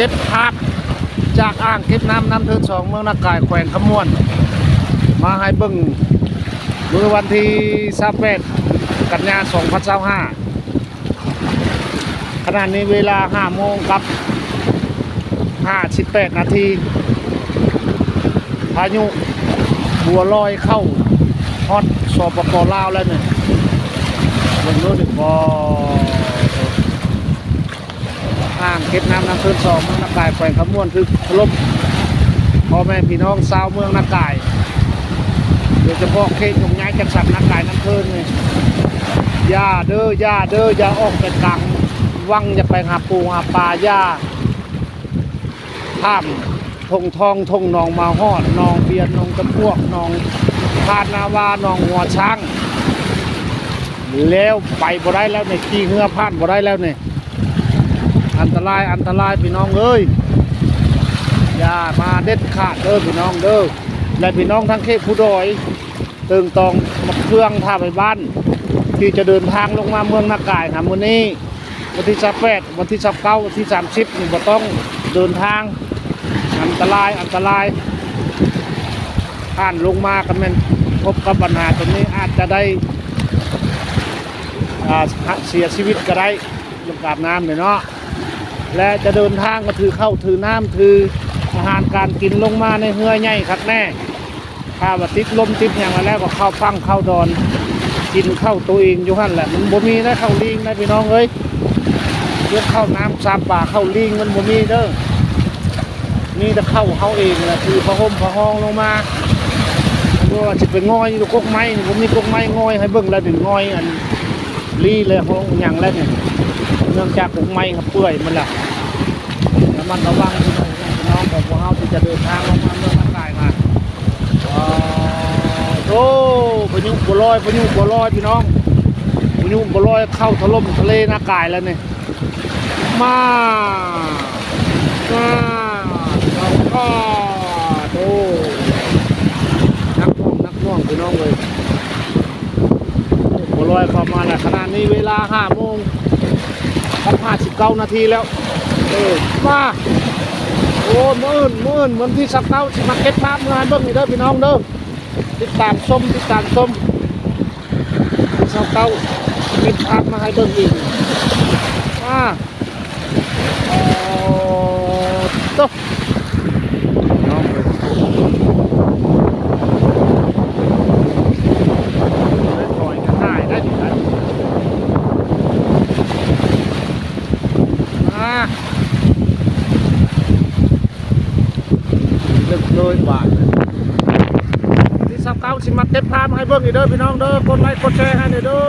ເກັບພາບຈາກອ່າງເກັບນ້ຳນ້ຳເທີນສອງ ເມືອງນາກາຍ ແຂວງຄຳມ່ວນ ມາໃຫ້ເບິ່ງ ມື້ວັນທີຊາວແປດ ກັນຍາ ສອງພັນຊາວຫ້າ. ຂະນະນີ້ເວລາຫ້າໂມງກັບຫ້າສິບແປດນາທີ. ພາຍຸບົວລອຍເຂົ້າຮອດ ສປປ ລາວ ແລ້ວນີ້. ເບິ່ງດູດິ ບໍ່ ອ່າງເກັບນ້ຳນ້ຳເທີນສອງ ເມືອງນາກາຍ ແຂວງຄຳມ່ວນ ຖືກຖະຫຼົ່ມ. ພໍ່ແມ່ພີ່ນ້ອງຊາວເມືອງນາກາຍ ໂດຍສະເພາະເຂດຍົກຍ້າຍຈັດສັນນາກາຍນ້ຳເທີນນີ້ ຢ່າເດີ ຢ່າເດີ ຢ່າອອກໄປກາງວັງ ຢ່າໄປຫາປູຫາປາ ຢ່າຂ້າມທົ່ງທອງ ທົ່ງໜອງ ມາຮອດໜອງເບຍນ ໜອງຕະພວກ ໜອງທາດນາວາ ໜອງຫົວຊ້າງ ແລ້ວໄປບໍ່ໄດ້ແລ້ວນີ້ ຂີ່ເຮືອຜ່ານບໍ່ໄດ້ແລ້ວນີ້. ອັນຕະລາຍ ອັນຕະລາຍ ພີ່ນ້ອງເອີຍ ຢ່າມາເດັດຂາດເດີພີ່ນ້ອງເດີ. ແລະ ພີ່ນ້ອງທາງເຂດພູດອຍ ເຕີງຕອງ ມະເຄືອງ ທ່າໄພບ້ານ ທີ່ຈະເດີນທາງລົງມາເມືອງນາກາຍຫາມື້ນີ້ ວັນທີຊາວແປດ ວັນທີຊາວເກົ້າ ວັນທີສາມສິບນີ້ ບໍ່ຕ້ອງເດີນທາງ ອັນຕະລາຍ ອັນຕະລາຍ. ຜ່ານລົງມາກໍແມ່ນພົບກັບບັນຫາຕົວນີ້ ອາດຈະໄດ້ ອ່າ ເສຍຊີວິດກໍໄດ້ ເລື່ອງອາບນ້ຳນີ້ເນາະ. ແລະ ຈະເດີນທາງກໍຖືເຂົ້າຖືນ້ຳ ຖືອາຫານການກິນລົງມາໃນເຮືອໃຫຍ່ຄັກແນ່. ຖ້າວ່າຕິດລົມຕິດຫຍັງແລ້ວ ກໍເຂົ້າຝັ່ງເຂົ້າດອນ ກິນເຂົ້າໂຕເອງຢູ່ຫັ້ນແຫຼະ. ມັນບໍ່ມີໄດ໋ເຂົ້າລີງນະ ພີ່ນ້ອງເອີຍ. ເລື່ອງເຂົ້ານ້ຳຊາມປາ ເຂົ້າລີງມັນບໍ່ມີເດີ. ມີແຕ່ເຂົ້າເຮົາເອງແຫຼະ ຖືຜ້າຫົ່ມຜ້າຮອງລົງມາ. ບໍ່ວ່າຊິໄປງ່ອຍຢູ່ກົກໄມ້ນີ້ ບໍ່ມີກົກໄມ້ງ່ອຍໃຫ້ເບິ່ງແລ້ວນີ້ ງ່ອຍອັນລີແລະຫ້ອງຫຍັງແລ້ວນີ້ ເນື່ອງຈາກກົກໄມ້ເຮົາເປື່ອຍໝົດແລ້ວ. ລະມັດລະວັງພີ່ນ້ອງ ພີ່ນ້ອງຂອງພວກເຮົາທີ່ຈະເດີນທາງອອກມາເມືອງນາກາຍມາ. ໂອ້ ພາຍຸບົວລອຍ ພາຍຸບົວລອຍ ພີ່ນ້ອງ ພາຍຸບົວລອຍເຂົ້າຖະຫຼົ່ມທະເລນາກາຍແລ້ວນີ້. ມາ ມາ ໂອ້ ໜັກໜ່ວງ ໜັກໜ່ວງ ພີ່ນ້ອງເອີຍ. ໂອ້ ບົວລອຍເຂົ້າມາແລ້ວ ຂະນະນີ້ເວລາຫ້າໂມງກັບຫ້າສິບເກົ້ານາທີແລ້ວ. ເອີ ມາ ໂອ້ ມື້ອື່ນ ມື້ອື່ນ ມື້ວັນທີຊາວເກົ້າ ຊິມາເກັບພາບມາໃຫ້ເບິ່ງອີກເດີ ພີ່ນ້ອງເດີ. ຕິດຕາມຊົມ ຕິດຕາມຊົມ ຊາວເກົ້າ ເກັບພາບມາໃຫ້ເບິ່ງອີກ. ອາ ໂອ້ ໂຕ ນ້ອງເອີຍ ຖອຍກັນໄດ້ໄດ໋ນີ້ນະ. ອາ ເລິກເລີຍບາດນີ້ ທີຊາວເກົ້າ ຊິມາເກັບພາບໃຫ້ເບິ່ງອີກເດີ ພີ່ນ້ອງເດີ. ກົດໄລກົດແຊໃຫ້ແດ່ເດີ.